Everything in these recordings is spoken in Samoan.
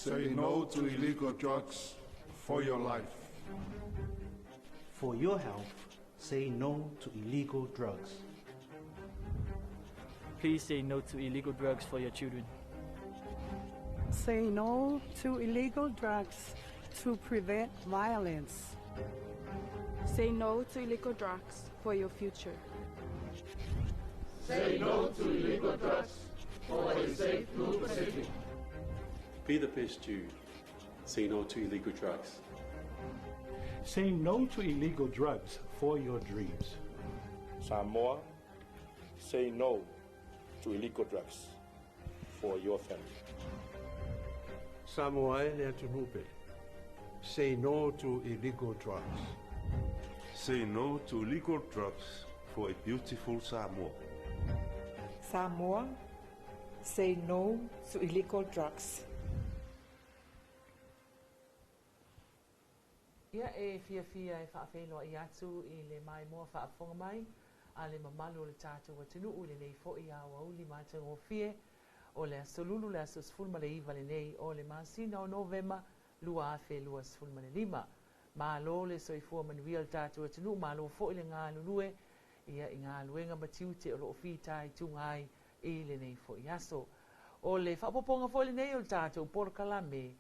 Say no to illegal drugs for your life. For your health, say no to illegal drugs. Please say no to illegal drugs for your children. Say no to illegal drugs to prevent violence. Say no to illegal drugs for your future. Say no to illegal drugs for a safe Blue Pacific. Be the best you. Say no to illegal drugs. Say no to illegal drugs for your dreams. Samoa, say no to illegal drugs for your family. Samoa e le atunuu pele. Say no to illegal drugs. Say no to illegal drugs for a beautiful Samoa. Samoa, say no to illegal drugs. Ia e fiafia e faafeiloai atu i le maimoa faafofoga mai a le mamalu o le tatou atunuu i lenei foi aoauli matagofie o le Aso Lulu le aso 19 lenei o le masina o Novema 2025. Malo le soifua manuia o le tatou atunuu, malo foi le galulue ia i galuega ma tiute o lo o fitaituga ai i lenei foi aso. O le faaopoopoga foi lenei o le tatou polokalame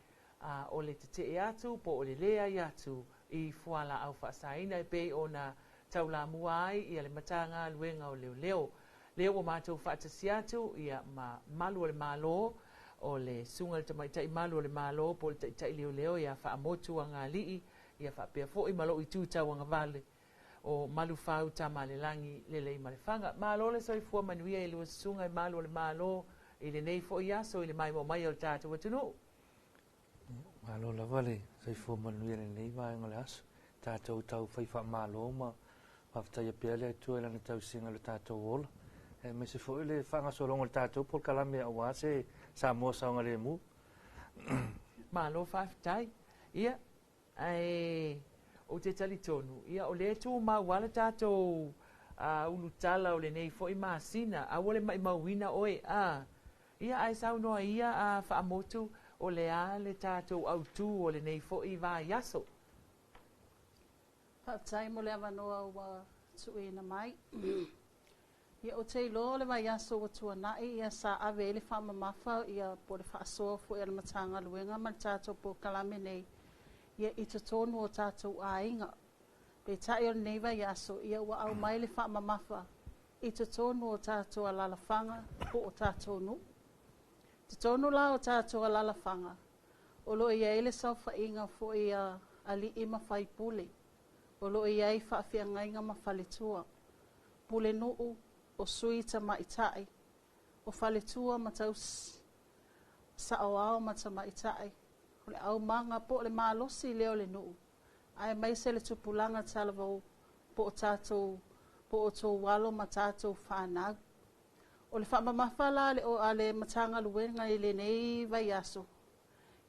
a o le tetee atu po o le leai atu i fualaau faasaina e pei ona taulamua ai ia le Matagaluega o Leoleo. Lea ua matou faatasi atu ia ma Malu o le Malo, o le Susuga i le Tamaitai Malu o le Malo po o le Taitai Leoleo ia Faamotu Agalii, ia faapea foi ma lou itu tauagavale o Malufau Tamalelagi Leleimalefanga. Malo le soifua manuia i lua susuga i Malu o le Malo i lenei foi aso i le maimoa mai o le tatou atunuu. Malo lava le soifua manuia i lenei vaega o le aso. Tatou tau fai faamalo ma faafetaia pea le Atua i Lana tausiga i lo tatou ola, aemaise foi le faagasologa o le tatou polokalame aua se Samoa saogalemu. Malo faafetai. Ia, ae ou te talitonu, ia, o lea e tumau lava le tatou ulutala o lenei foi masina, aua le maimauina oe, a. Ia, ae saunoa ia a Faamotu, o le a le tatou autu o lenei foi vaiaso? Faafetai mo le avanoa ua tuuina mai. Ia, ou te iloa o le vaiaso ua tuanai ia sa ave ai le faamamafa ia po o le faasoa foi a le Matagaluega ma le tatou polokalame nei ia i totonu o tatou aiga. Peitai o lenei vaiaso ia ua aumai le faamamafa i totonu o tatou alalafaga po o tatou nuu. I totonu la o tatou alalafaga, o lo o i ai le saofaiga foi a alii ma faipule, o lo o i ai faafeagaiga ma faletua, pulenuu, o sui tamaitai, o faletua ma tausi, saoao ma tamaitai, o le aumaga po o le malosi lea o le nuu, aemaise le tupulaga talavou po o tatou, po o outou alo ma tatou fanau. O le faamamafa la a le, a le Matagaluega i lenei vaiaso,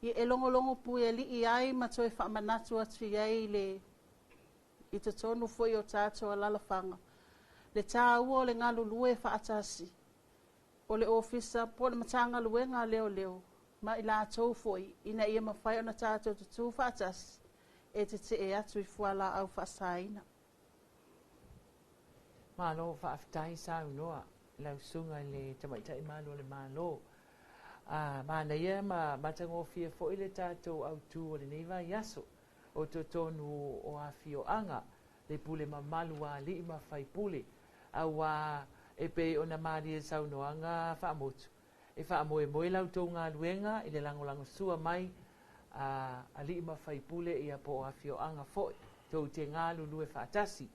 ia e logologo puialii ai ma toe faamanatu atu i ai i le, i totonu foi o tatou alalafaga, le taua o le galulue faatasi o le Ofisa po o le Matagaluega a Leoleo ma i latou foi ina ia mafai ona tatou tutū faatasi e tetee atu i fualaau faasaina. Malo faafetai saunoa lau susuga i le Tamaitai Malu o le Malo. A manaia ma matagofie foi le tatou autu o lenei vaiaso o totonu o afioaga, le pule mamalu a alii ma faipule, auā e pei ona malie saunoaga faamotu, e faamoemoe la outou galuega i le lagolagosua mai a alii ma faipule ia po o afioaga foi, tou te galulue faatasi.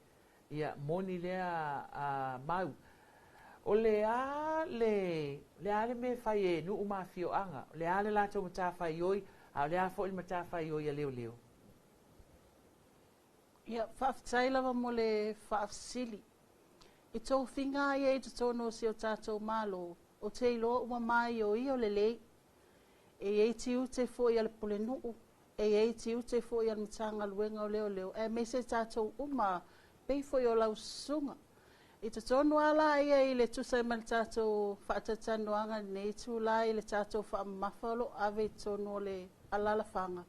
Ia moni lea a Mau. O le a le, le a le mea e fai e nuu ma afioaga? O le a le latou matafaioi, a o le a foi le matafaioi a leoleo? Ia, faafetai lava mo le faafesili. I tofiga ia i totonu o si o tatou Malo, ou te iloa ua maioio lelei. E i ai tiute foi a le Pulenuu, e i ai tiute foi a le Matagaluega o Leoleo, aemaise tatou uma, pei foi o lau susuga. I totonu lava la ia i le tusa ai ma le tatou faatalatalanoaga i lenei itulā i le tatou faamamafa o lo o ave i totonu o le alalafaga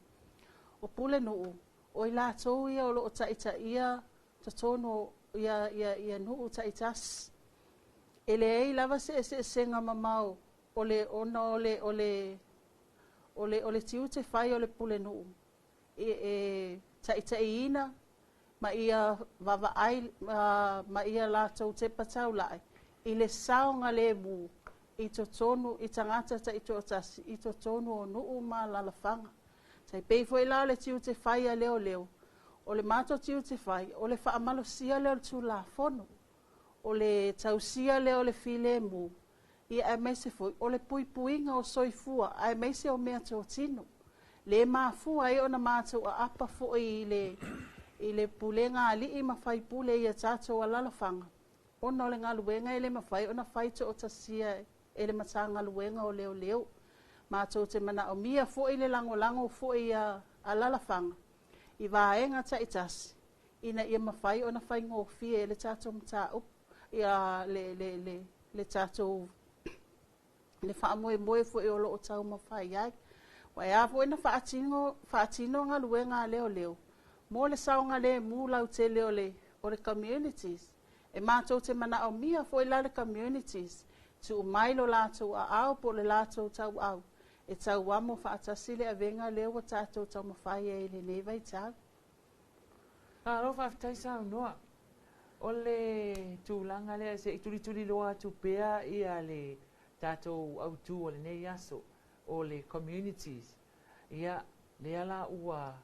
o pulenuu, o i latou ia o lo o taitaia totonu o ia, ia, ia nuu taitasi. E leai lava se eseesega mamao o le, ona o le, o le, o le, o le tiute fai o le pulenuu e, e taitaiina ma ia vaavaai ma ia latou tepa taula'i i le saogalemu i totonu i tagata taitoatasi i totonu o nuu ma alalafaga. Tai pei foi la o le tiute fai a leoleo, o le matou tiute fai, o le faamalosia lea o le Tulafono, o le tausia lea o le filemu, ia aemaise foi o le puipuiga o soifua aemaise o meatotino. Le mafua ai ona matou aapa foi i le i le pulega a alii ma faipule i a tatou alalafaga, ona o le galuega e le mafai ona fai toatasia e le Matagaluega o Leoleo. Matou te manaomia foi le lagolago foi a alalafaga i vaega taitasi ina ia mafai ona faigofie le tatou mataupu, ia le, le, le, le tatou le faamoemoe foi o lo o taumafai ai. Ua e a foi na faatino, faatino galuega a leoleo mo le saogalemu lautele o le, o le communities. E matou te manaomia foi la le communities tuu mai lo latou aao po o le latou tauau e tauamo faatasi le avega lea ua tatou taumafai ai i lenei vaitau. Malo faafetai saunoa. O le tulaga lea se i tulituliloa atu pea ia le tatou autu o lenei aso o le communities. Ia, lea la ua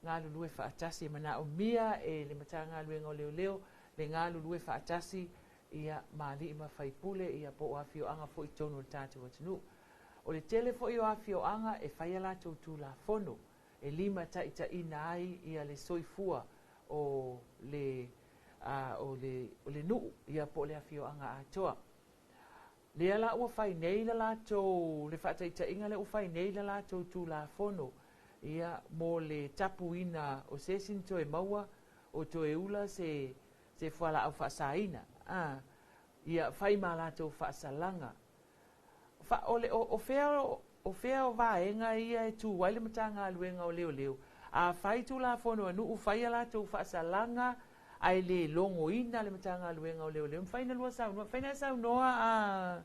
galulue faatasi e manaomia e le Matagaluega o Leoleo le galulue faatasi ia ma alii ma faipule ia po o afioaga foi i totonu o le tatou atunuu. O le tele foi o afioaga e fai a latou Tulafono e limataitaiina ai ia le soifua o le o le o le nuu ia po o le afioaga atoa. Lea la ua fai nei le latou le faataitaiga lea ua fai nei le latou Tulafono ia mo le tapuina o se isi na toe maua o toe ula se se fualaau faasaina a ia fai ma latou faasalaga. Fa, o, le, o, o, fea, o fea o vaega ia e tu ai le Matagaluega o Leoleo? A fai Tulafono a nuu, fai a latou faasalaga, ae le logoina le Matagaluega o Leoleo. Mafai na lua saunoa, mafai na e saunoa a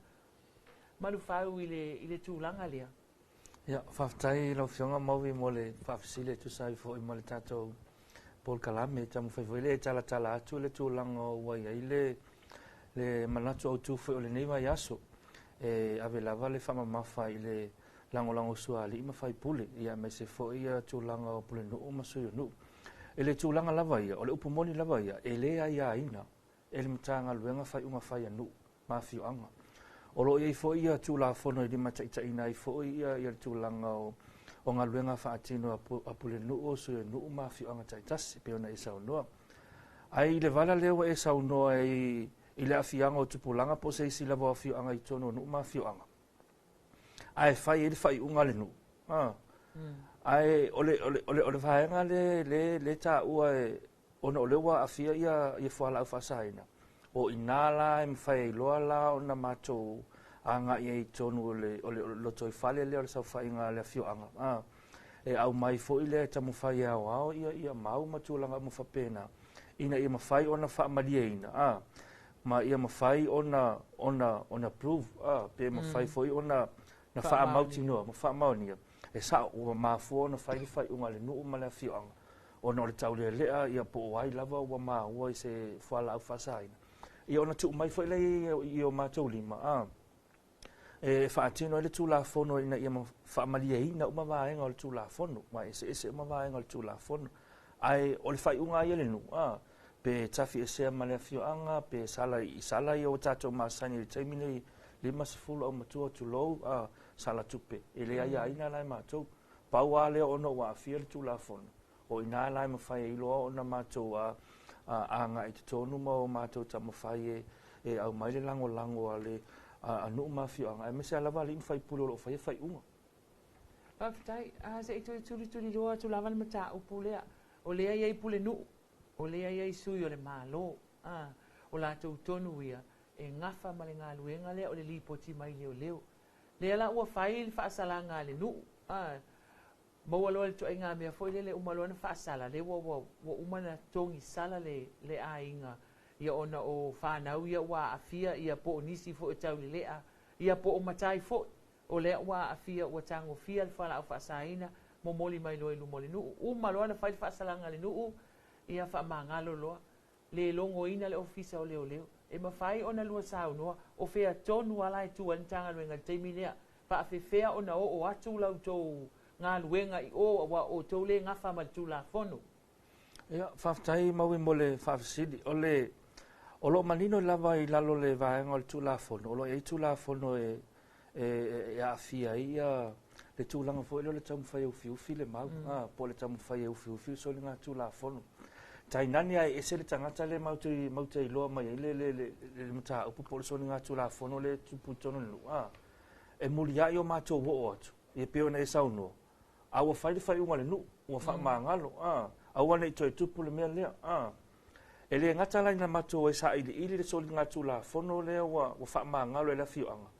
Malufau i le, i le tulaga lea. Ia, faafetai i lau Afioga Mauvi mo le faafesili e tusa ai foi ma le tatou polokalame. E taumafai foi le talatala atu le tulaga ua i ai le, le manatu autu foi o lenei vaiaso. E ave lava le faamamafa i le lagolagosua a alii ma faipule, ia aemaise foi ia tulaga o pulenuu ma sui o nuu. I le tulaga lava ia, o le upu moni lava ia, e le aiaina e le Matagaluega faaiuga fai a nuu ma afioaga. O lo o i ai foi ia Tulafono e limataitaiina ai foi ia, ia le tulaga o, o galuega faatino a pulenuu, o sui o nuu ma afioaga taitasi, pei ona e saunoa. Ae i le vala lea ua e saunoa i, i le aafiaga o tupulaga po o se isi lava o afioaga i totonu o nuu ma afioaga, ae fai ai le faaiuga a le nuu. Ah. Ae o le, o le, o le, o le vaega le, le, le taua e, ona o lea ua aafia ia, ia fualaau faasaina, o i ina la e mafai ai loa la ona matou agai ai i totonu o le, o le lotoifale lea o le saofaiga a le afioaga, a, e aumai foi lea e taumafai e aoao ia, ia mau ma tulaga uma faapena, ina ia mafai ona faamalieina, a, ma ia mafai ona, ona, ona prove, a, pe mafai foi ona na faamautinoa ma faamaonia, e sao ua mafua ona fai le faaiuga a le nuu ma le afioaga, ona o le taulealea ia po o ai lava ua maua i se fualaau faasaina, ia ona tuu mai foi lea i o matou lima, a, e faatino ai le Tulafono ina ia faamalieina uma vaega o le Tulafono, ma eseese uma vaega o le Tulafono. Ae o le faaiuga lava ia a le nuu, a, pe tafiesea ma le afioaga, pe sala i sala ia ua tatou masani i le taimi nei, 50 aumatua tulou, a, sala tupe, e le aiaina la e matou. Pau lava lea ona ua aafia le Tulafono, o i ina la e mafai ai loa ona matou agai i totonu ma o matou taumafai e, e aumai le lagolago a le a nuu ma afioaga, aemaise lava alii ma faipule o lo o faia faaiuga. Faafetai. A se i toe tulituliloa atu lava le mataupu lea. O lea e i ai pulenuu, o lea e i ai sui o le Malo. A, O latou tonu ia e gafa ma le galuega lea o le lipoti mai leoleo. Lea la ua fai le faasalaga a le nuu, a maua loa le ituaiga mea foi lele uma loa ona faasala, lea ua ua ua uma ona togisala le le aiga ia ona o fanau ia ua aafia ia po o nisi foi o taulelea ia po o matai foi o lea ua aafia ua tagofia le fualaau faasaina momoli mai loa i luma o le nuu. Uma loa ona fai le faasalaga a le nuu ia faamagalo loa le logoina le Ofisa o Leoleo. E mafai ona lua saunoa o fea tonu lava la e tu ai le Matagaluega i le taimi lea. Faafefea ona oo atu la outou galuega i o aua o outou lea e gafa ma le Tulafono. Ia, faafetai Maui mo le faafesili. O le, o lo o manino lava i lalo o le vaega o le Tulafono, o lo o i ai Tulafono e, e, e aafia ai ia le tulaga foi lea o le taumafai e ufiufi le mau, mm. po o le taumafai e ufiufi le soligatulafono. Tainane a e ese le tagata lea matou te, matou te iloa mai ai le, le, le, le mataupu po o le soligatulafono lea e tupu i totonu o le nuu, a, e muliai o matou oo atu, ia pei ona e saunoa, a ua fai le faaiuga a le nuu, ua faamagalo, a, aua ne i toe tupu le mea lea, a. E le gata la ina matou ai sailiili le soligatulafono lea ua, ua faamagalo e le afioaga,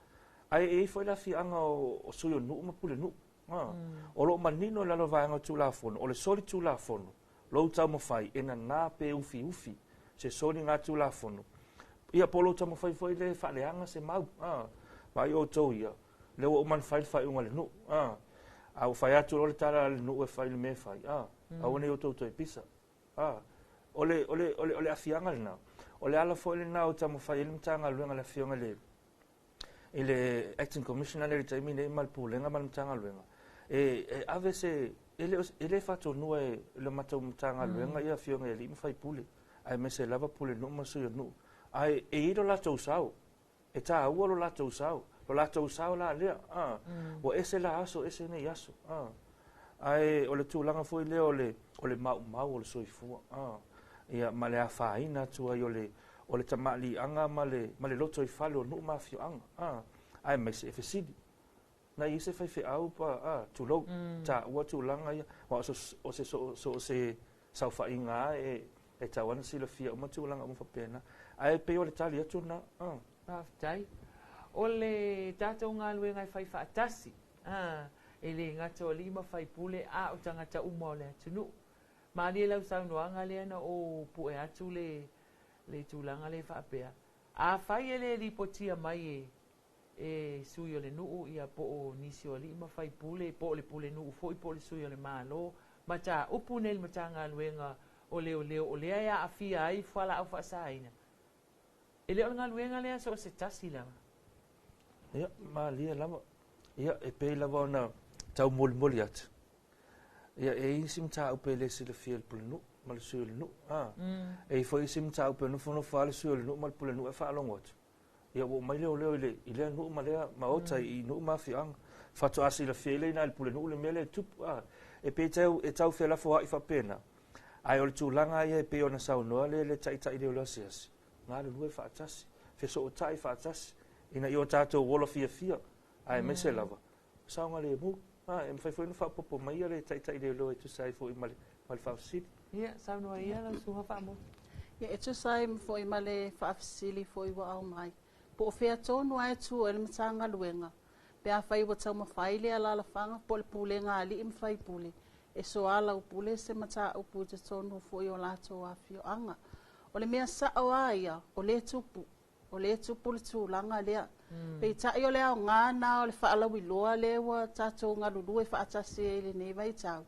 ae e i ai foi le afioaga o, o sui o nuu ma pulenuu. A. Mm. O lo o manino i lalo o vaega o Tulafono, o le solitulafono, lou taumafai e nanā pe ufiufi se soligatulafono, ia po o lou taumafai foi lea e faaleaga se mau. A. Vaai outou ia, lea ua uma ona fai le faaiuga a le nuu. A. A ua fai atu loa le tala a le nuu e fai le mea e fai. A. Mm. Aua ne i outou toe pisa. A. O le, o le, o le, o le afiaga lena. O le ala foi lena o taumafai ai le Matagaluega le Afioga i le i le Acting Commissioner lea i le taimi nei ma le Pulega ma le Matagaluega, e, e ave se, e le, e le faatonuina e le matou Matagaluega mm. ia afioga i alii ma faipule, aemaise lava pulenuu ma sui o nuu. Ae e i ai lo latou sao, e taua lo latou sao, lo latou sao la lea, a, mm. ua ese la aso, ese nei aso, a. Ae o le tulaga foi lea o le, o le maumau o le soifua, a, ia, ma le afaina atu ai o le, o le tamaliiaga ma le, ma le lotoifale o nuu ma afioaga, a, aemaise e fesili. Na i ai se faifeau pa, a, tulou, mm. taua tulaga ia, aua o se, o se, so, so o se saofaiga lava e, e tatau lava ona silafia uma tulaga uma faapena. Ae pei o le tali atu lena, a. Faafetai. O le tatou galuega e fai faatasi, a, e le gata o alii ma faipule, a o tagata uma o le atunuu. Malie lau saunoaga lea na ou pue atu le, le tulaga lea faapea, afai e le lipotia mai e, e sui o le nuu ia po o nisi o alii ma faipule, po o le pulenuu foi po o le sui o le Malo, mataupu nei i le Matagaluega o Leoleo o lea e aafia ai fualaau faasaina, e le o le galuega lea so o se tasi lava. Ia, malie lava. Ia, e pei lava ona taumolimoli atu. Ia, e i ai isi mataupu e le silafia e le pulenuu ma le sui o le nuu. A, mm. E i ai foi isi mataupu e nofonofo lava le sui o le nuu ma le pulenuu e faalogo atu. Ia, ua omai leoleo i, le, i lea nuu ma lea maota mm. i nuu ma afioaga. Faatoa silafia ai lea i ina e le pulenuu le mea lea e tupu. A, e pei tau, e tau felafoai faapena. Ae o le tulaga ia e pei ona saunoa le, le taitai leoleo asiasi, galulue faatasi, fesootai faatasi, ina ia o tatou ola fiafia, aemaise mm. lava, saogalemu. A, e mafai foi ona faaopoopo mai ia le taitai leoleo e tusa ai foi ma le, ma le faafesili. Ia, saunoa ia lau Susuga Faamotu. Ia, e tusa ai foi ma le faafesili foi ua aumai, po o fea tonu lava e tu ai le Matagaluega pe afai ua taumafai le alaalafaga po o le pulega a alii ma faipule e soalaupule se mataupu i totonu foi o latou afioaga. O le mea sa'o lava ia, o lea e tupu. O lea e tupu le tulaga lea. Peitai o le aoga lena o le faalauiloa lea ua tatou galulue faatasi ai i lenei vaitau,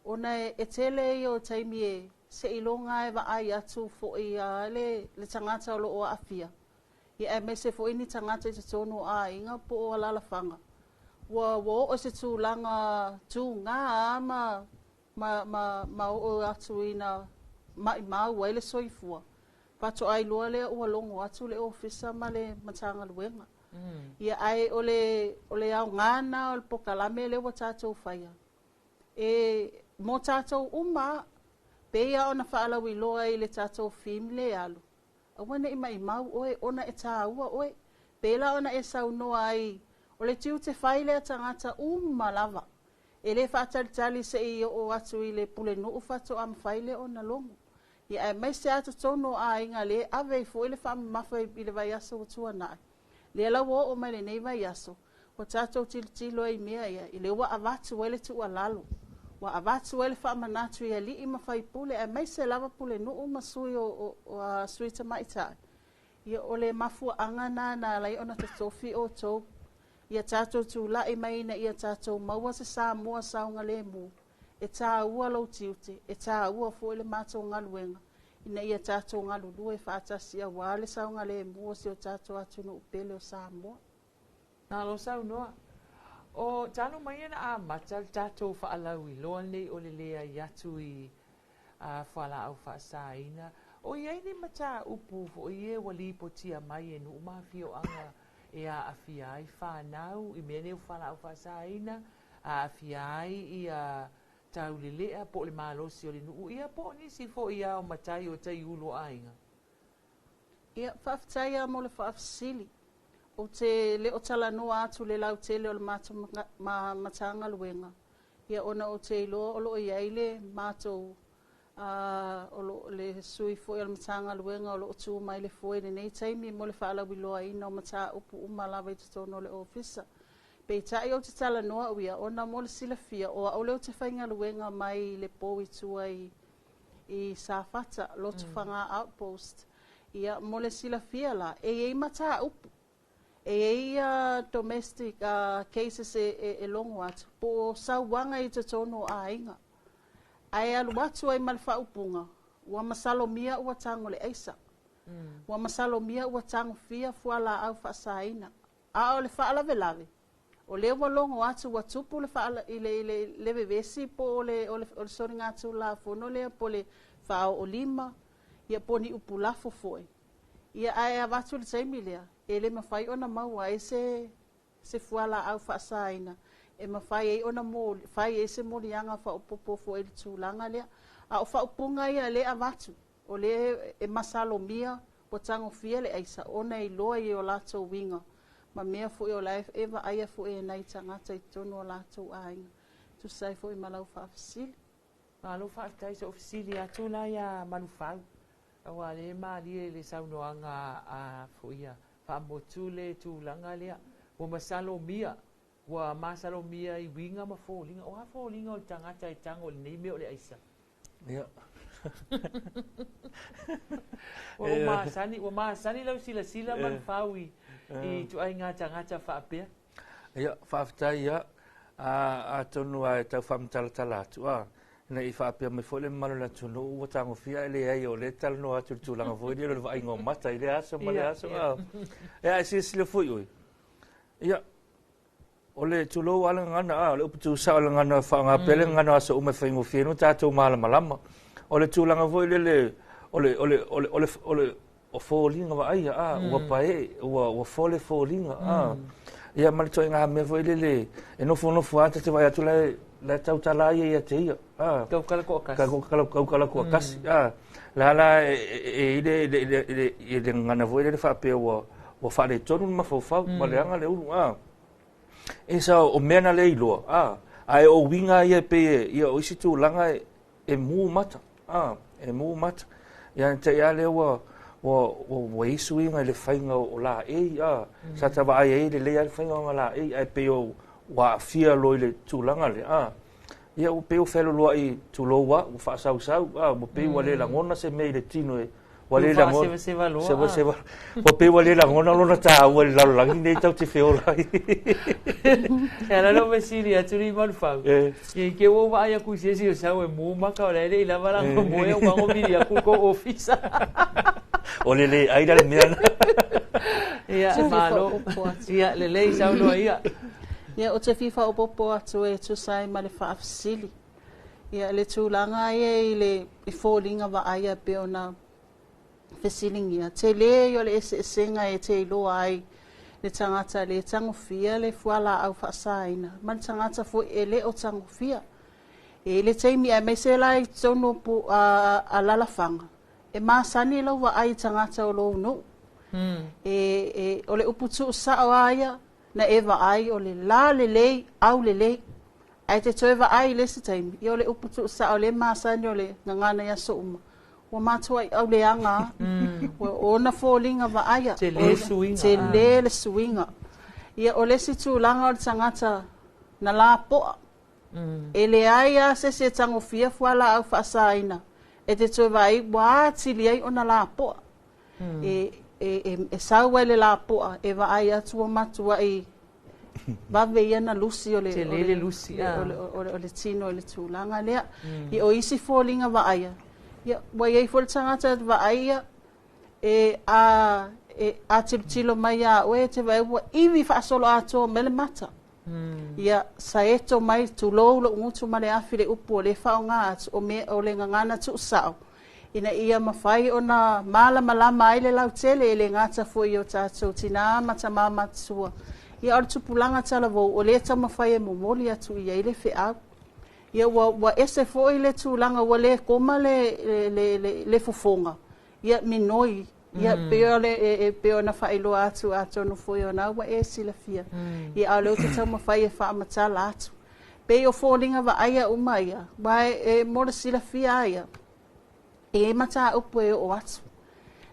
ona e tele ia o taimi e seiloga e vaai atu foi le le tagata o lo o aafia, ia aemaise foi ni tagata i totonu o aiga po o alaalafaga ua ua oo i se tulaga tuga ma ma ma ma oo atu ina maimau ai le soifua. Faatoa iloa lea ua logo atu le Ofisa ma le Matagaluega. Ia ae o le o le aoga lena o le polokalame lea ua tatou faia, e mo tatou uma, pei lava ona faalauiloa i le tatou theme lea e alu, aua ne i maimau oe ona e taua oe. Pei la ona e saunoa ai, o le tiute fai lea tagata uma lava. E le faatalitali se i oo atu i le pulenuu faatoa mafai lea ona logo. Ia aemaise lava totonu o aiga lea e ave ai foi le faamamafa i le vaiaso ua tuanai, lea la ua oo mai lenei vaiaso, ua tatou tilotilo ai i mea ia, i lea ua avatu ai le tuualalo, ua avatu ai le faamanatu i alii ma faipule aemaise lava pulenuu ma sui o, o, o sui tamaitai. Ia o le mafuaaga lena na ala ai ona totofi outou ia tatou tulai mai ina ia tatou maua se Samoa saogalemu. E taua lou tiute, e taua foi le matou galuega ina ia tatou galulue faatasi aua le saogalemu o si o tatou atunuu pele o Samoa. Malo saunoa. O talu mai ona amata le tatou faalauiloa lenei o le leai atu i fualaau faasaina, o i ai ni mataupu foi ia ua lipotia mai e nuu ma afioaga e aafia ai fanau i mea nei o fualaau faasaina, aafia ai ia taulelea po o le malosi o le nuu, ia po o nisi foi ao matai o tai ulu o aiga? Ia, faafetai lava mo le faafesili. Ou te le o talanoa atu i le lautele o le matou Matagaluega, ia ona ou te iloa o lo o i ai le matou o lo o le sui foi o le Matagaluega o lo o tu mai le foe i lenei taimi mo le faalauiloaina o mataupu uma lava i totonu o le Ofisa. Peitai ou te talanoa au ia, ona mo le silafia, o au lea ou te faigaluega mai le pou i tua i Safata, Lotofaga Outpost. Ia, mo le silafia la, e i ai mataupu, e i ai ia domestic cases e logo atu, po o sauaga i totonu o aiga. Ae alu atu ai ma le faaupuga, ua masalomia ua tago le aisa. Ua masalomia ua tagofia fualaau faasaina. A o le faalavelave, o lea ua logo atu ua tupu le faala, i le, le, le vevesi po o le, o le, o le soligatulafono lea po o le faaoolima, ia po o ni upu lafo foi. Ia ae avatu le taimi lea, e le mafai ona maua ai se fualaau faasaina e mafai ai ona fai ai se moliaga faaopoopo foi i le tulaga lea. A o faaupuga ia lea e avatu, o lea e masalomia ua tagofia le aisa ona e iloa i o latou uiga ma mea foi o la e vaaia foi e nai tagata i totonu o latou aiga. Tusa ai foi ma lau faafesili. Malo faafetai. Se o fesili atu la ia Manufau, aua lea e malie i le saunoaga a foi ia faamotu le tulaga lea. Ua masalomia, ua masalomia i uiga ma foliga. O a foliga o le tagata e tago i lenei mea o le aisa? Ia. Ua masani, ua masani lau silasila Manufau i ituaiga tagata faapea. Ia, faafetai ia. Atonu lava e tau faamatalatala atu, ina i faapea mai foi le mamalu o le atunuu ua tagofia ae leai, o lea e talanoa atu i le tulaga foi lea o le vaaiga o mata i lea aso ma lea aso. Ia, ae silasila foi oe. Ia, o le tulou lava le gagana, o le upu tuusao o le gagana e faaaoga pea le gagana o aso uma e faigofie ai ona tatou malamalama. O le tulaga foi lele, o le, o le, o le, o le, o le o foliga vaaia, a, ua paee, ua fole foliga, a. Ia ma le ituaiga mea foi lele, e nofonofo lava ta te vaai atu la e tautala ia ia te ia, a. Tautala toatasi. Tautala toatasi, a. La la e i le, le, le, le, le gagana foi lele faapea ua faaletonu le mafaufau, ma leaga le ulu, a. E sa o mea na le iloa, a. Ae o uiga ia e pei e, ia o isi tulaga e mu mata, a, e mu mata. Ia na te i lava lea ua, ua, ua, ua i ai suiga i le faiga o laei, a. Sa ta vaai ai lelei lava le faiga o laei, ae pei o ua aafia loa i le tulaga lea, a. Ia ua pei ua fealualuai, tulou lava, ua faasausau, a, ua pei ua le lagona se mea i le tino e, ua le lagona, Faasevaseva loa. Sevaseva. Ua pei ua le lagona lona taua i le lalolagi nei tatou te feola ai. E ala lou fesili atu ni Manufau. Ia i te ua ou vaai atu i se isi o sau e mu maka o la e le i lava lana moe au tago vili atu i kou ofisa. O le le ai la le mea na. Ia, malo. Ia, lelei saunoa ia. Ia, ou te fia faaopoopo atu e tusa ai ma le faafesili. Ia, le tulaga ia i le i foliga vaaia e pei ona fesiligia, tele ia o le eseesega e te iloa ai le tagata le tagofia le fualaau faasaina ma le tagata foi e le o tagofia. E i le taimi aemaise la i totonu o pu, alalafaga, e masani lau vaai i tagata o lou nuu. E, o le upu tuusao lava ia na e vaai o le la lelei, au lelei. Ae te toe vaai i le isi taimi, ia o le upu tuusao lea e masani o le gagana i aso uma, Ua matuai leaga lava. Ua ona foliga vaaia. Tele suiga. Tele le suiga. Ia o le isi tulaga o le tagata na lapoa. E leai lava se isi e tagofia fualaau faasaina e te toe vaai ua atili ai ona lapoa. E sau ai le lapoa e vaai atu ua matuai vave ia na lusi o le Tele le lusi. O le tino i le tulaga lea. Ia o isi foliga vaaia, ia ua iai foi le tagata vaai ia e a e a tilotilo mai ia oe e te vaai ua ivi faasoloatoa mai le mata. Ia saeto mai tulou lou gutu ma le afi le upu o le faaaoga atu o mea o le gagana tuusao ina ia mafai ona malamalama ai le lautele e le gata foi i o tatou tinā ma tamā matutua. Ia o le tupulaga talavou o lea taumafai e momoli atu i ai le feau. Ia ua ese foi le tulaga ua le koma le fofoga. Ia minoi. Ia pei o le e pei ona faailoa atu atonu foi ona ua e silafia. Ia a o lea ou te taumafai e faamatala atu. Pei o foliga vaaia uma ia, aua e mo le silafia a ia, e i ai mataupu e oo atu.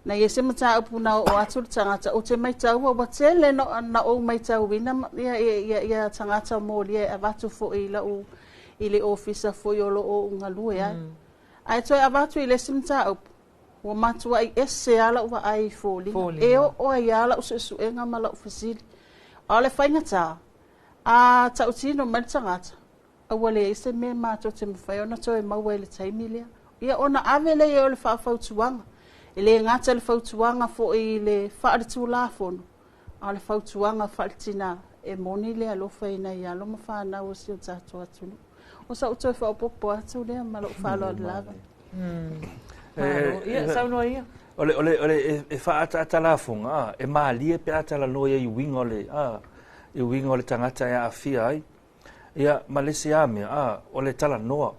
Na i ai se mataupu na oo atu le tagata, ou te maitaua ua tele na ou maitauina ia tagata molia e avatu foi i lau i le ofisa foi o lo o ou galue ai. Ae toe avatu i le isi mataupu, ua matuai ese lava lau vaai i foliga. E oo ai lava lau suesuega ma lau fesili. A o le faigata, a tautino mai le tagata, a ua leai se mea matou te mafai ona toe maua i le taimi lea. Ia ona ave lea i ai o le faafautuaga. E le gata i le fautuaga foi i le faaletulafono, a o le fautuaga faaletinā, e moni le alofa i nai alo ma fanau o si o tatou atunuu. O sau toe faaopoopo atu lea ma lou faaaloalo lava. Ia, saunoa ia. O le e faaataata lafoga, e malie pe a talanoa i uiga o le i uiga o le tagata e aafia ai. Ia, ma le isi a mea, o le talanoa.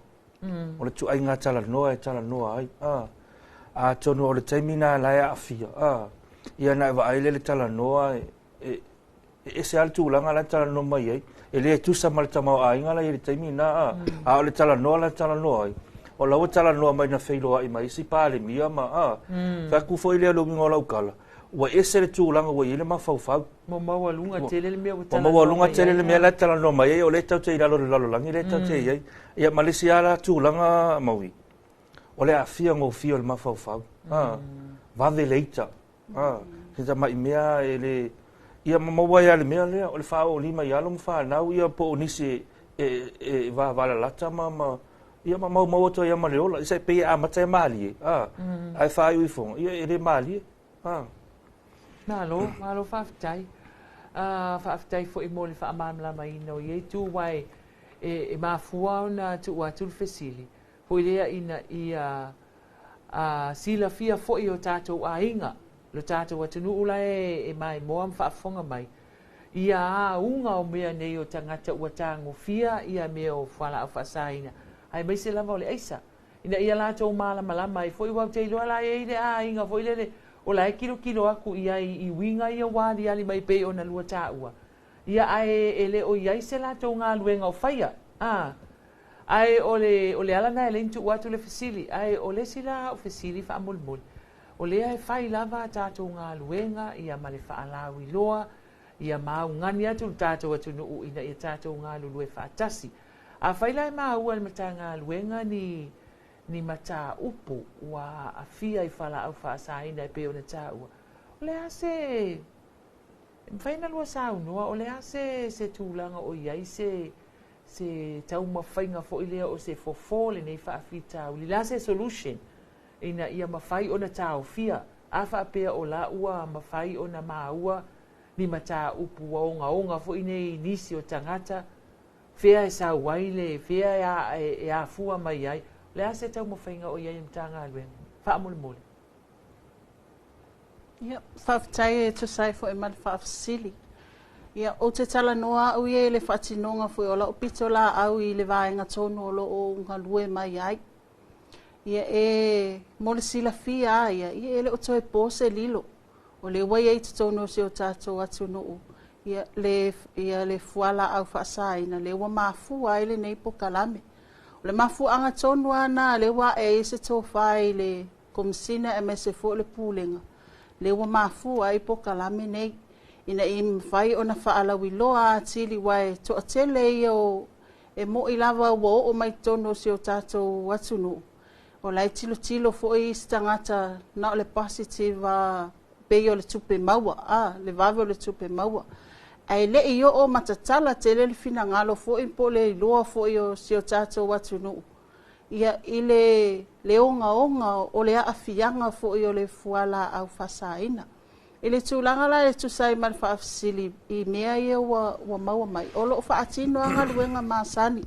O le tuaiga talanoa e talanoa ai. Atonu o le taimi na la e aafia, ia na e vaai le talanoa e ese lava le tulaga la e talanoa mai ai. E le tusa ma le tamaoaiga la i le taimi na, a o le talanoa la e talanoa ai. O la ua talanoa mai na feiloai mai isi Palemia ma fai atu foi lea le uiga o lau tala. Ua ese le tulaga ua i ai le mafaufau. Ua maualuga tele le mea ua Ua maualuga tele le mea la e talanoa mai ai, o lea tatou te i lalo o le lalolagi lea tatou te i ai. Ia ma le isi lava la tulaga maui, o le aafia gofie o le mafaufau. Vave le ita. Se tamai mea e le ia ma maua ai lava le mea lea, o le faaoolima i alo ma fanau ia po o nisi e vavalalata ma ia ma maumau atu ai ma le ola. Isa e pei e amata e malie, ae faaiu ifoga, ia e le malie. Malo, malo faafetai. Faafetai foi mo le faamalamalamaina o ia itu aua e mafua ona tuu atu le fesili. Foi lea ina ia silafia foi o tatou aiga, lo tatou atunuu la e maimoa ma faafofoga mai. Ia auga o mea nei o tagata ua tagofia ia mea o fualaau faasaina. Aemaise lava o le aisa. Ina ia latou malamalama ai foi aua ou te iloa la e i ai le aiga foi lele o la e kilokilo atu i ai i uiga ia ua aliali mai pei ona lua taua. Ia ae e le o i ai se latou galuega o faia. Ae o le ala na e le tuu atu le fesili. Ae o le isi la au fesili faamolemole. O lea e fai lava a tatou galuega ia ma le faalauiloa ia maugani atu le tatou atunuu ina ia tatou galulue faatasi. Afai la e maua e le Matagaluega ni mataupu ua aafia i fualaau faasaina e pei ona taua. O le a se e mafai ona lua saunoa o le a se tulaga o i ai se taumafaiga foi lea o se fofo lenei faafitauli. Le a se solution ina ia mafai ona taofia a faapea o la ua mafai ona maua ni mataupu ua ogaoga foi nei nisi o tagata fea e sau ai le fea e afua mai ai. O le a se taumafaiga o i ai le Matagaluega faamolemole. Ia, faafetai e tusa ai foi ma le faafesili. Ia, ou te talanoa au ia i le faatinoga foi o lau pitolaau i le vaega tonu o lo o galue mai ai. Ia, e mo le silafia a ia, ia e le o toe po se lilo. O le ua i ai totonu o si o tatou atunuu, ia le fualaau faasaina, le ua mafua ai lenei pokalame. O le mafuaaga tonu lava na lea ua ae ai se tofa i le Komesina aemaise foi o le Pulega, lea ua mafua ai polokalame nei, ina ia mafai ona faalauiloa atili, aua e toatele ia o e mo'i lava ua oo mai totonu o si o tatou atunuu, o la e tilotilo foi isi tagata na o le positive a pei o le tupe maua, a le vave o le tupe maua, ae le i oo ma tatala tele le finagalo foi po o le iloa foi o si o tatou atunuu ia i le ogaoga o le aafiaga foi o le fualaau faasaina. I le tulaga la e tusa ai ma le faafesili i mea ia ua maua mai, o lo o faatino lava galuega masani,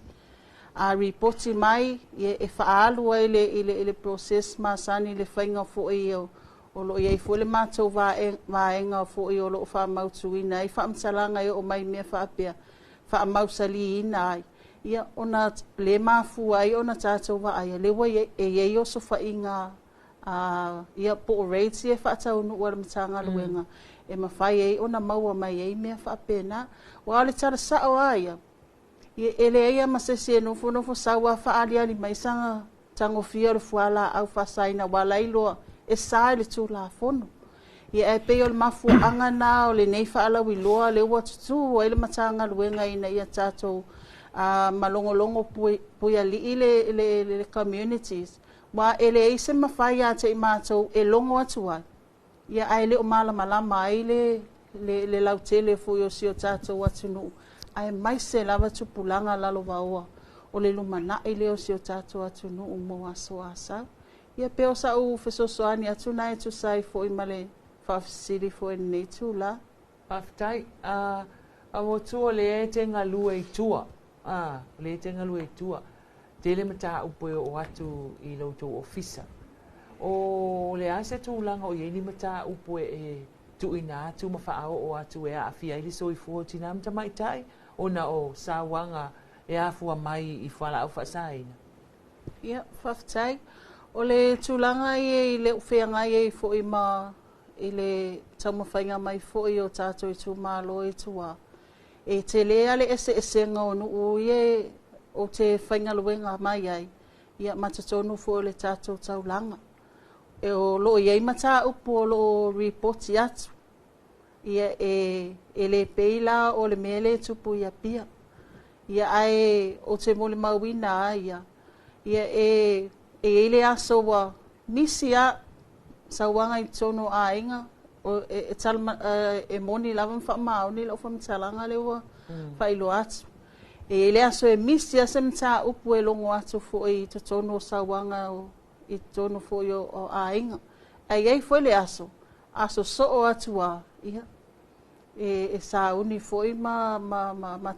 a ripoti mai e faaalu ai i le process masani le faiga foi o lo o i ai foi le matou vaega foi o lo o faamautuina ai faamatalaga e oo mai mea faapea, faamausaliina ai, ia ona le mafua ai ona tatou vaaia lea ua e i ai osofaiga ia po o raids ia e faataunuu a le Matagaluega e mafai ai ona maua mai ai mea faapena. Aua o le tala sao lava ia, e leai lava ma se isi e nofonofo sau lava faaaliali mai sana tagofia o le fualaau faasaina aua o la e iloa e sa i le Tulafono. Ia ae pei o le mafuaaga lena o lenei faalauiloa lea ua tutū ai le Matagaluega ina ia tatou malogologo puialii le communities, aua e leai se mafai ia te i matou e logo atu ai, ia ae le o malamalama ai le lautele foi o si o tatou atunuu, aemaise lava tupulaga lalovaoa o le lumanai lea o si o tatou atunuu mo aso a sau. Ia pei o sa'u fesoasoani atu lena e tusa ai foi ma le faafesili foi i lenei itula. Faafetai. A Amotu o lea e te galue i tua. A, o lea e te galue i tua. Tele mataupu e oo atu i lo outou ofisa. O le a se tulaga o i ai ni mataupu e tuuina atu ma faaoo atu e aafia ai le soifua o tinā ma tamaitai ona o sauaga e afua mai i fualaau faasaina? Ia, faafetai. O le tulaga ia i le feagai ai foi ma i le taumafaiga mai foi o tatou itumalo i tua, e tele lava le eseesega o nuu ia ou te faigaluega mai ai, ia ma totonu foi o le tatou taulaga. E o lo o i ai mataupu o lo o ripoti atu, ia e le pei la o le mea lea e tupu i Apia. Ia ae ou te molimauina lava ia, ia e i ai le aso ua misi lava sauaga i totonu o aiga, e moni lava ma faamaoni lau faamatalaga lea ua faailoa atu. E i ai le aso e misi lava se mataupu e logo atu foi i totonu o sauaga i totonu foi o aiga. Ae i ai foi le aso, aso soo atu lava, ia, e sauni foi ma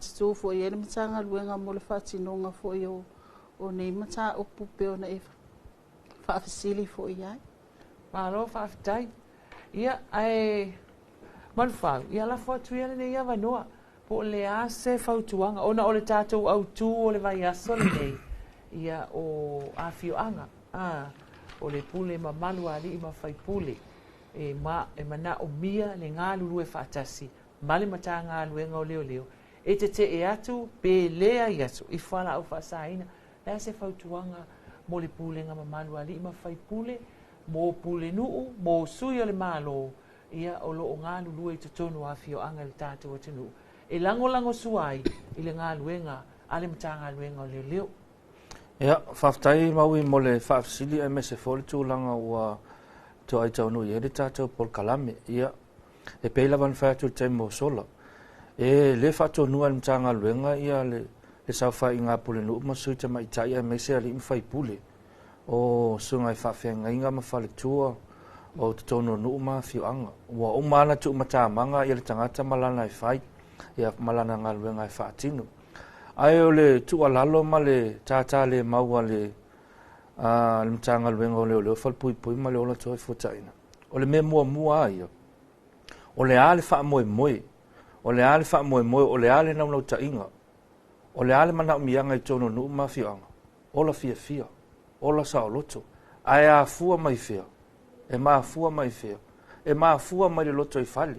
tutū foi i ai le Matagaluega mo le faatinoga foi o nei mataupu pei ona e faafesili foi i ai. Malo faafetai. Ia, ae Manufau, ia lafo atu ia lenei avanoa po o le a se fautuaga ona o le tatou autū o le vaiaso lenei, ia o afioaga, a, o le pule mamalu a alii ma faipule e ma e manaomia le galulue faatasi ma le Matagaluega o Leoleo e tetee atu pe leai atu i fualaau faasaina. O le a se fautuaga mo le pulega mamalu a alii ma faipule, mo pulenuu, mo sui o le Malo, ia o lo o galulue i totonu o afioaga i le tatou atunuu e lagolagosua ai i le galuega a le Matagaluega o Leoleo? Ia, faafetai Maui mo le faafesili aemaise foi le tulaga ua toai taunuu i ai le tatou polokalame. Ia, e pei lava ona fai atu i le taimi ua sola, e le faatonuina e le Matagaluega ia le saofaiga a Pulenuu ma Sui Tamaitai aemaise alii ma faipule o susuga i faafeagaiga ma faletua o totonu o nuu ma afioaga. Ua uma lava ona tuumatamaga ia le tagata ma lana e fai, ia, ma lana galuega e faatino. Ae o le tuualalo ma le tātālemau a le a le Matagaluega o Leoleo, Falepuipui ma le Ola Toefuataiga, o le mea muamua lava ia, o le a le faamoemoe, o le a le faamoemoe, o le a le naunautaiga, o le a le manaomiaga i totonu o nuu ma afioaga, ola fiafia, ola saoloto, ae afua mai fea? E mafua mai fea? E mafua mai le lotoifale.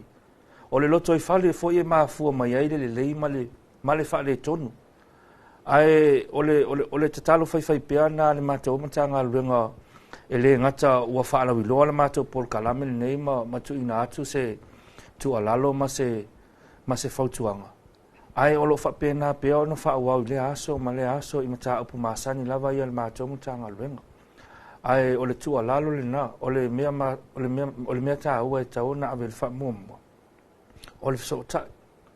O le lotoifale foi e mafua mai ai le lelei ma le, ma le faaletonu. Ae o le, o le, o le tatalo faifaipea lena a le matou Matagaluega E le gata ua faalauiloa le matou polokalame lenei ma ma tuuina atu se tuualalo ma se ma se fautuaga, ae o lo o faapena pea ona faaauau i lea aso ma lea aso i mataupu masani lava ia a le matou Matagaluega. Ae o le tuualalo lena, o le mea ma, o le mea, o le mea taua e tatau ona ave i le faamuamua, o le fesootai,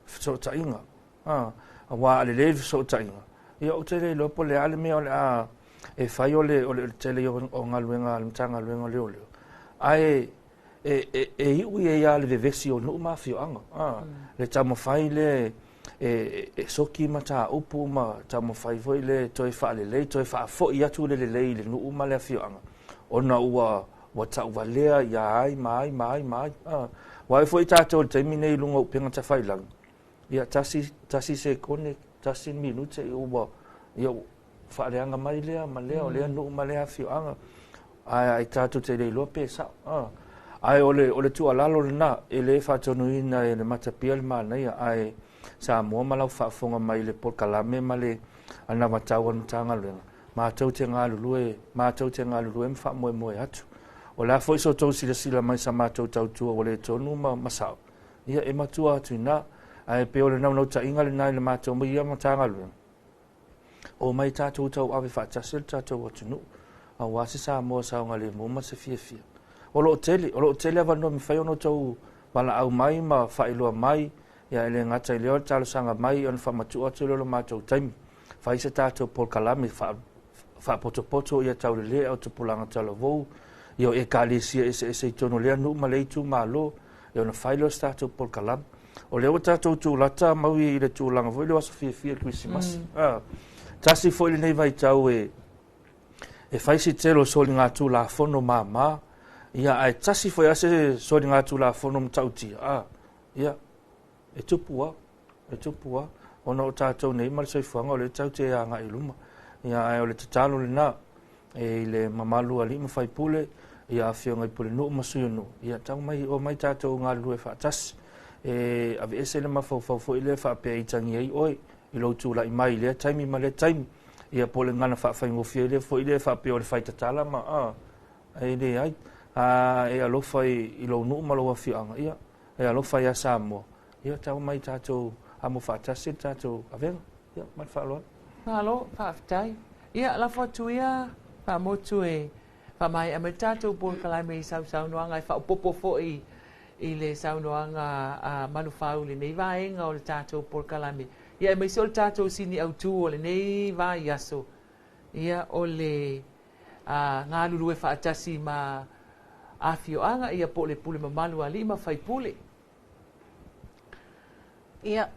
fesootaiga, a, aua a lelei le fesootaiga, ia ou te le iloa po o le a le mea o le a e fai o le, o le, o le tele o galuega a le Matagaluega o Leoleo, ae e, e, e iu i ai lava le vevesi o nuu ma afioaga, a, le taumafai le e, e soki mataupu ma taumafai foi le toe faalelei, toe faafoi atu le lelei i le nuu ma le afioaga, ona ua ua tauvalea ia ai ma ai ma ai ma ai. A, aua e foi tatou i le taimi nei i luga o upega tafailagi, ia tasi, tasi sekone, tasi minute ua, ia, faaleaga mai lea ma lea, o lea nuu ma lea afioaga, ae ai tatou te le iloa pe sao. A, ae o le, o le tuualalo lena, e le faatonuina e le matapia le manaia, ae Samoa ma lau faafofoga mai i le polokalame ma le anavatau a le Matagaluega, matou te galulue, matou te galulue ma faamoemoe atu. O le a foi so outou silasila mai i sa matou tautua ua le tonu ma, ma sao, ia e matua atu i ina. Ae pei o le naunautaiga lena i le matou ia Matagaluega, omai tatou tauave faatasi le tatou atunuu, aua se Samoa saogalemu ma se fiafia. O lo o tele, o lo o tele avanoa e mafai ona outou valaau mai ma faailoa mai, ia e le gata i lea o le talosaga mai ona faamatuu atu lea o le matou taimi. Fai se tatou polokalame faapotopoto ia taulelea o tupulaga talavou, ia o ekalesia eseese i totonu o lea nuu ma lea itumalo, ia ona fai lea o se tatou polokalame. O lea ua tatou tulata mau i le tulaga foi lea o aso fiafia o le Kerisimasi. Mm. Tasi foi lenei vaitau e e fai si tele o soligatulafono māmā, ia ae tasi foi lava se soligatulafono matautia, a, ia, e tupu lava, e tupu lava, ona o tatou nei ma le soifuaga o lea tatou te agai i luma. Ia, ae o le tatalo lena e i le mamalu o alii ma faipule, ia afioga i pulenuu ma sui o nuu, ia tau mai, omai tatou galulue faatasi. E aveese le mafaufau foi lea faapea e itagia ai oe i lou tulai mai i lea taimi ma lea taimi. Ia po o le gagana faafaigofie lea foi lea faapea o le fai tatala ma a, e leai. A e alofa i, i lou nuu ma lou afioaga, ia, e alofa iā Samoa, ia tau mai tatou amo faatasi le tatou avega. Ia, ma le faaaloalo. Malo, faafetai. Ia, lafo atu ia Faamotu e faamaea mai le tatou polokalame i sau saunoaga e faaopoopo foi i le saunoaga a Manufau i lenei vaega o le tatou polokalame. Ia, aemaise o le tatou sini autu o lenei vaiaso, ia, o le galulue faatasi ma afioaga, ia, po o le pule mamalu a alii ma faipule. Ia,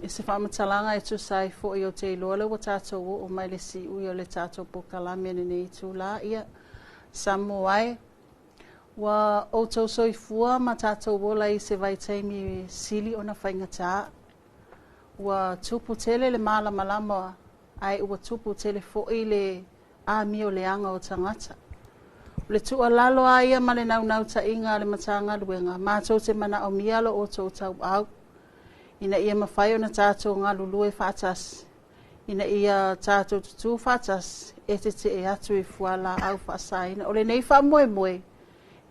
i se faamatalaga e tusa ai foi ou te iloa lea ua tatou oo mai le siui o le tatou polokalame i lenei itula, ia, Samoa e, ua outou soifua ma tatou ola i se vaitaimi sili ona faigata. Ua tupu tele le malamalama ae ua tupu tele foi le amio leaga o tagata. O le tuualalo lava ia ma le naunautaiga a le Matagaluega, matou te manaomia lo outou tauau ina ia mafai ona tatou galulue faatasi, ina ia tatou tutū faatasi e tetee atu i fualaau faasaina. O lenei faamoemoe,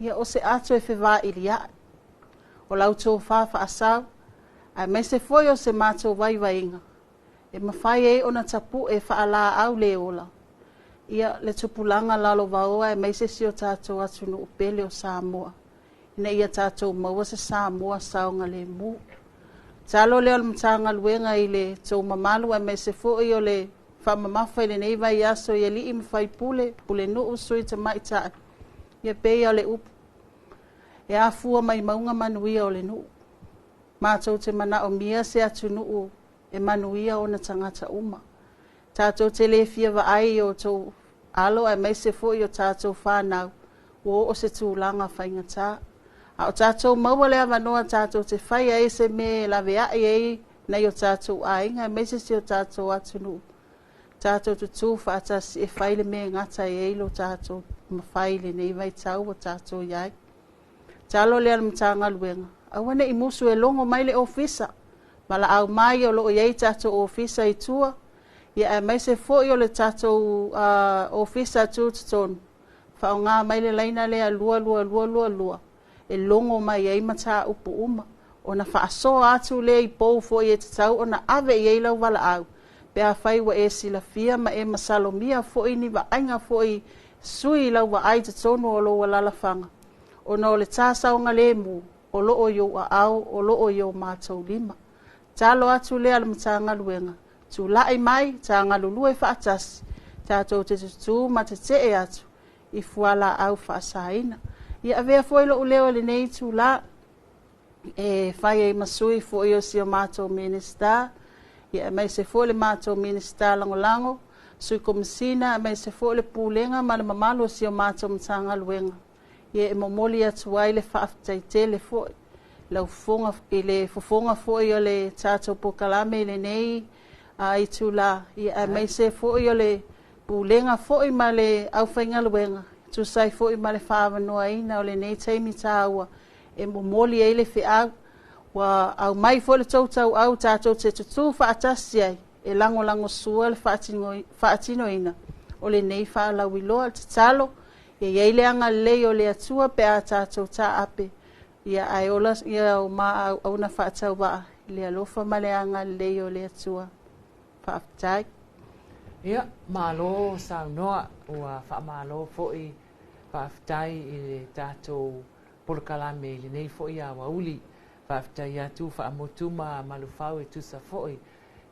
ia o se ato e fevailia'i, o la outou faasau, aemaise foi o se matou vaivaiga e mafai ai ona tapu'e faalaau le ola ia le tupulaga lalovaoa aemaise si o tatou atunuu pele o Samoa, ina ia tatou maua se Samoa saogalemu. Tatalo lea o le Matagaluega i le tou mamalu aemaise foi o le faamamafa i lenei vaiaso i alii ma faipule, pulenuu, sui tamaitai, ia pei o le upu e afua mai mauga manuia o le nuu. Matou te manaomia se atunuu e manuia ona tagata uma. Tatou te le fia vaai i o outou alo aemaise foi o tatou fanau ua oo se tulaga faigata. A o tatou maua le avanoa tatou te fai ai se mea e laveai ai nai o tatou aiga aemaise si o tatou atunuu. Tatou tutū faatasi e fai le mea e gata ai lo tatou mafai i lenei vaitau ua tatou i ai. Tatalo lea a le Matagaluega, aua ne i musu e logo mai le ofisa, valaau mai o lo o i ai tatou ofisa i tua, ia aemaise foi o le tatou ofisa tutotonu. Faaaogā mai le laina lea 22222 e logo mai ai mataupu uma, ona faasoa atu lea i pou foi e tatau ona ave i ai lau valaau, pe afai ua e silafia ma e masalomia foi ni vaaiga foi sui i lau vaai i totonu o lou alaalafaga, ona o le ta saogalemu o loo i ou aao, o loo i o matou lima. Tatalo atu lea a le Matagaluega, tulai mai, ta galulue faatasi, tatou te tutū ma tetee atu i fualaau faasaina. Ia avea foi lou leo i lenei itulā e fai ai ma sui foi o si o matou Minisita, ia aemaise foi le matou Minisita Lagolago, Sui Komesina, aemaise foi le Pulega ma le mamalu o si o matou Matagaluega, ia e momoli atu ai le faafetai tele foi lau fofoga i le fofoga foi o le tatou polokalame i lenei itulā, ia aemaise foi o le Pulega foi ma le aufaigaluega, e tusa ai foi ma le faaavanoaina o lenei taimi taua e momoli ai le feau. Ua aumai foi le tou tauau tatou te tutū faatasi ai e lagolagosua le faatinoina o lenei faalauiloa. O le tatalo, ia i ai le agalelei o le Atua pe a tatou taape, ia ae ola o ma auauna faatauvaa i le alofa ma le agalelei o le Atua. Faafetai. Ia, malo saunoa, ua faamalo foi, faafetai i le tatou polokalame i lenei foi aoauli. Faafetai atu Faamotu ma Malufau e tusa foi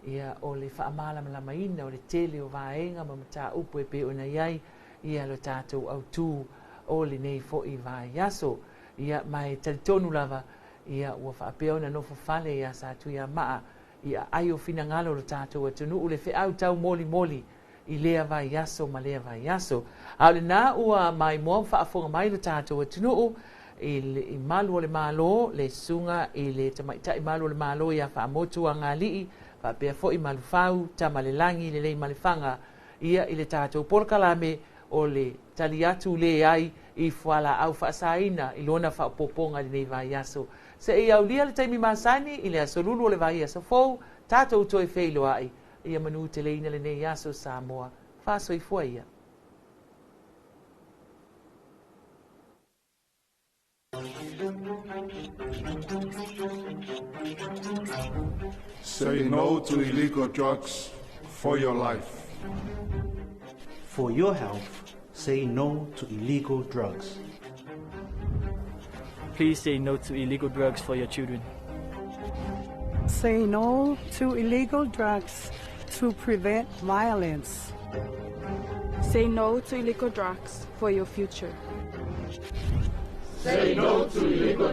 ia o le faamalamalamaina o le tele o vaega ma mataupu e pei ona i ai ia lo tatou autū o lenei foi vaiaso. Ia ma e talitonu lava ia ua faapea ona nofo fale ia Satuiamaa i aai o finagalo o lo tatou atunuu le feau taumolimoli i lea vaiaso ma lea vaiaso. A o lenā ua maimoa ma faafofoga mai lo tatou atunuu i le malu o le Malo, le susuga i le Tamaitai Malu o le Malo ia Faamotu Agalii, faapea foi Malufau, Tamalelagi, Leleimalefāga, ia i le tatou polokalame o le tali atu leai i fualaau faasaina i lona faaopoopoga i lenei vaiaso. Seia aulia le taimi masani i le aso Lulu o le vaiaso fou, tatou toe feiloai, ia manuteleina lenei aso Samoa. Faasoifua ia. Say no to illegal drugs for your life. For your health, say no to illegal drugs. Please say no to illegal drugs for your children. Say no to illegal drugs to prevent violence. Say no to illegal drugs for your future. Say no to illegal